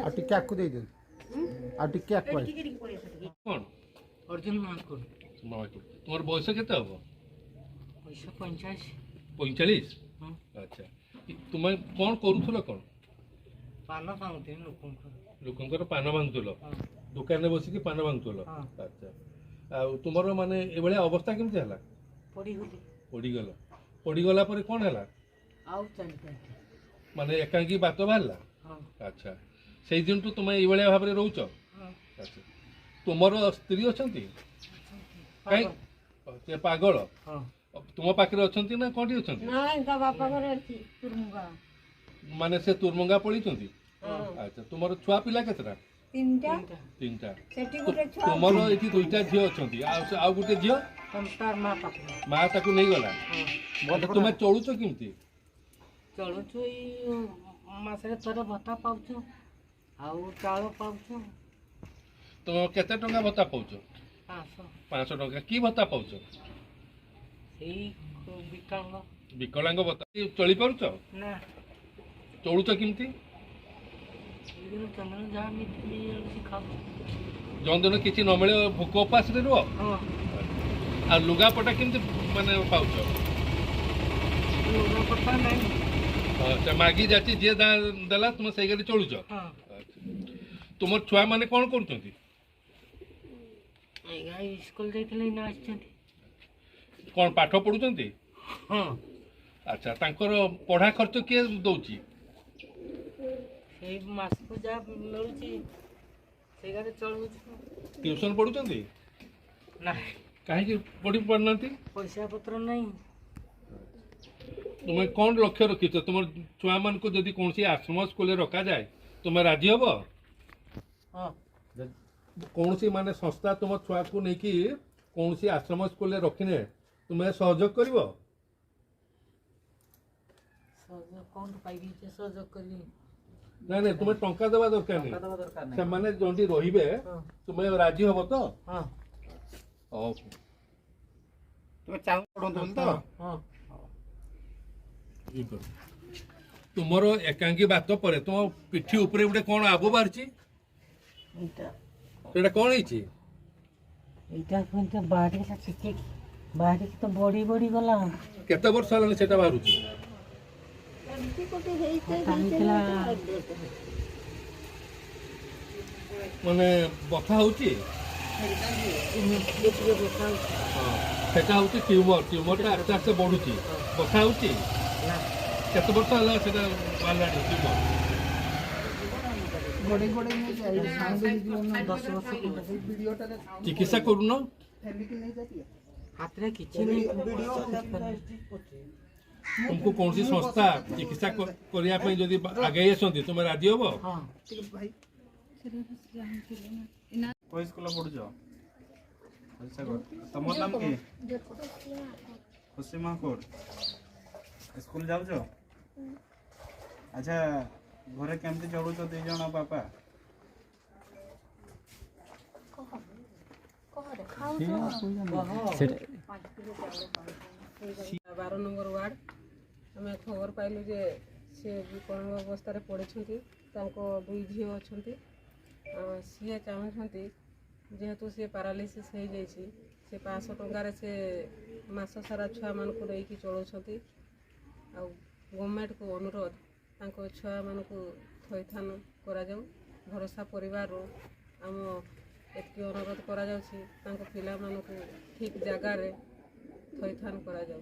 ଆଉ ଟିକେ ଆଗକୁ ଦେଇଦିଅନ୍ତୁ, ଆଉ ଟିକେ ଆଗକୁ। କ'ଣ? ଅର୍ଜୁନ ମହାକୁର। ମହାକୁର। ତୁମର ବୟସ କେତେ ହବ? ବୟସ 45। 45? ହଁ। ଆଚ୍ଛା, ତୁମେ କ'ଣ କରୁଥିଲ କ'ଣ? ପାନ ଭାଙ୍ଗୁଥିଲି ଲୋକଙ୍କର। ଲୋକଙ୍କର ପାନ ଭାଙ୍ଗୁଥିଲ? ହଁ। ଦୋକାନରେ ବସିକି ପାନ ଭାଙ୍ଗୁଥିଲ? ହଁ। ଆଚ୍ଛା, ଆଉ ତୁମର ମାନେ ଏଭଳିଆ ଅବସ୍ଥା କେମିତି ହେଲା? ପଡ଼ିଗଲି। ପଡ଼ିଗଲ। ପଡ଼ିଗଲା ପରେ କ'ଣ ହେଲା? ଆଉ ଚାଲିପାରିଲି। ମାନେ ଏକାଙ୍କି ବାତ ବାହାରିଲା? ହଁ। ଆଚ୍ଛା, ସେଇ ଦିନଠୁ ତୁମେ ଏଇଭଳିଆ ଭାବରେ ରହୁଛ? ହଁ। ଆଚ୍ଛା, ତୁମର ସ୍ତ୍ରୀ ଅଛନ୍ତି? କାଇଁ, ସେ ପାଗଳ। ହଁ। ତୁମ ପାଖରେ ଅଛନ୍ତି ନା କୋଉଠି ଅଛନ୍ତି? ନାଇଁ, ତା ବାପା ଘରେ ଅଛି ତୁରୁଙ୍ଗା। ମାନେ ସେ ତୁରମଙ୍ଗା ପଳେଇଛନ୍ତି? ଆଚ୍ଛା, ତୁମର ଛୁଆ ପିଲା କେତେଟା? 3ଟା। 3ଟା। ସେଠି ଗୋଟେ ଛୁଆ। ତୁମର ଏଠି 2ଟା ଝିଅ ଅଛନ୍ତି, ଆଉ ଆଉ ଗୋଟେ ଝିଅ? ତାର ମା ପାଖରେ। ମା ତାକୁ ନେଇଗଲା? ହଁ। ତୁମେ ଚଳୁଛ କେମିତି? ଚଳୁଛୁ ଏଇ ମାସରେ ଥରେ ଭତ୍ତା ପାଉଛୁ ଆଉ ଚାଉଳ ପାଉଛୁ। ତୁମେ କେତେ ଟଙ୍କା ଭତ୍ତା ପାଉଛ? 500। 500 ଟଙ୍କା। କି ଭତ୍ତା ପାଉଛ? ସେଇ ବିକଳାଙ୍ଗ। ବିକଳାଙ୍ଗ ଭତ୍ତା। ଚଳିପାରୁଛ? ନା। ଚଳୁଛ କେମିତି? ଏଇଦିନ ଚନ୍ଦନ ଯାହା ମିଳୁଛି ଖାଉଛୁ। ଯେଉଁଦିନ କିଛି ନ ମିଳେ ଭୋକ ଉପାସରେ ରୁହ? ହଁ। ଆଉ ଲୁଗାପଟା କେମିତି ମାନେ ପାଉଛ? ଲୁଗାପଟା ନାହିଁ। ସେ ମାଗି ଯାଚି ଯିଏ ଦେଲା ତୁମେ ସେଇଗାରେ ଚଳୁଛ? ହଁ। ଆଚ୍ଛା। ତୁମର ଛୁଆମାନେ କ'ଣ କରୁଛନ୍ତି? ଆଜ୍ଞା, ସ୍କୁଲ ଯାଇଥିଲେ, ଏଇନା ଆସିଛନ୍ତି। କ'ଣ ପାଠ ପଢୁଛନ୍ତି? ହଁ। ଆଚ୍ଛା, ତାଙ୍କର ପଢା ଖର୍ଚ୍ଚ କିଏ ଦଉଛି? ସେଇ ମାସକୁ ଯାହା ମିଳୁଛି ସେଇଗାରେ ଚଳୁଛୁ। ଟ୍ୟୁସନ ପଢୁଛନ୍ତି? ନା। କାହିଁକି ପଢି ପାରୁନାହାନ୍ତି? ପଇସା ପତ୍ର ନାହିଁ। ତୁମେ କ'ଣ ଲକ୍ଷ୍ୟ ରଖିଛ? ତୁମର ଛୁଆମାନଙ୍କୁ ଯଦି କୌଣସି ଆଶ୍ରମ ସ୍କୁଲରେ ରଖାଯାଏ ତୁମେ ରାଜି ହବ? ହଁ। କୌଣସି ମାନେ ସଂସ୍ଥା ତୁମ ଛୁଆକୁ ନେଇକି କୌଣସି ଆଶ୍ରମ ସ୍କୁଲରେ ରଖିନେ ତୁମେ ସହଯୋଗ କରିବ? ସହଯୋଗ କ'ଣ ପାଇବି ଯେ ସହଯୋଗ କରିବି? ନାଇଁ ନାଇଁ, ତୁମେ ଟଙ୍କା ଦେବା ଦରକାର ନାହିଁ, ସେମାନେ ଯୋଉଠି ରହିବେ ତୁମେ ରାଜି ହବ ତ? ହଁ। ହଉ। ତୁମେ ଚାହୁଁ ପଢନ୍ତୁ ବୋଲି ତ? ହଁ। ଇଏ କର। ତୁମର ଏକାଙ୍ଗୀ ବାତ ପରେ ତୁମ ପିଠି ଉପରେ ଗୋଟେ କ'ଣ ଆବୁ ବାହାରିଛି? ଏଇଟା। ସେଇଟା କ'ଣ ହେଇଛି? ଏଇଟା କିନ୍ତୁ ବାହାରିଲା ଟିକେ, ବାହାରିକି ତ ବଢି ବଢି ଗଲା। କେତେ ବର୍ଷ ହେଲାଣି ସେଇଟା ବାହାରୁଛି? ଏମିତି ଗୋଟେ ହେଇছে। ହେଇଥିଲା। ମାନେ ବଥା ହଉଛି? ଟିକେ ଟିକେ ବଥା ହଉଛି। ସେଟା ହଉଛି ଟ୍ୟୁମର। ଟ୍ୟୁମରଟା ଆସ୍ତେ ଆସ୍ତେ ବଢୁଛି। ବଥା ହଉଛି? ନା। କେତେ ବର୍ଷ ହେଲା ସେଟା ବାହାରିଲାଣି ଟ୍ୟୁମର? ଗଡ଼େଇ ଗଡ଼େଇ ନେଇଯାଏ, ସାଉଣ୍ଡ ହେଇଯିବ ନା। 10 ବର୍ଷ ଖଣ୍ଡେ। ଭିଡ଼ିଓଟାରେ ଚିକିତ୍ସା କରୁନ? ଠେଲିକି ନେଇଯାଏ। ହାତରେ କିଛି ନାହିଁ। ତୁମକୁ କୌଣସି ସଂସ୍ଥା ଚିକିତ୍ସା କରିବା ପାଇଁ ଯଦି ଆଗେଇ ଆସନ୍ତି ତୁମେ ରାଜି ହବ? ହଁ। ଟିକେ ଭାଇ। କୋଉ ସ୍କୁଲ ପଢୁଛ? ସାଗର। ତମର ନାମ କି? ଖୁସି ମହାକୁର। ସ୍କୁଲ ଯାଉଛ? ଆଚ୍ଛା, ଘରେ କେମିତି ଚଳୁଛ 2 ଜଣ ବାପା? 12 ନମ୍ବର ୱାର୍ଡ଼। ଆମେ ଖବର ପାଇଲୁ ଯେ ସେ ବିକଳାଙ୍ଗ ଅବସ୍ଥାରେ ପଡ଼ିଛନ୍ତି। ତାଙ୍କ 2 ଝିଅ ଅଛନ୍ତି। ସିଏ ଚାହୁଁଛନ୍ତି, ଯେହେତୁ ସିଏ ପାରାଲିସିସ୍ ହେଇଯାଇଛି, ସେ 500 ଟଙ୍କାରେ ସେ ମାସ ସାରା ଛୁଆମାନଙ୍କୁ ନେଇକି ଚଳାଉଛନ୍ତି। ଆଉ ଗଭର୍ଣ୍ଣମେଣ୍ଟକୁ ଅନୁରୋଧ, ତାଙ୍କ ଛୁଆମାନଙ୍କୁ ଥଇଥାନ କରାଯାଉ। ଭରସା ପରିବାରରୁ ଆମ ଏତିକି ଅନୁରୋଧ କରାଯାଉଛି, ତାଙ୍କ ପିଲାମାନଙ୍କୁ ଠିକ୍ ଜାଗାରେ ଥଇଥାନ କରାଯାଉ।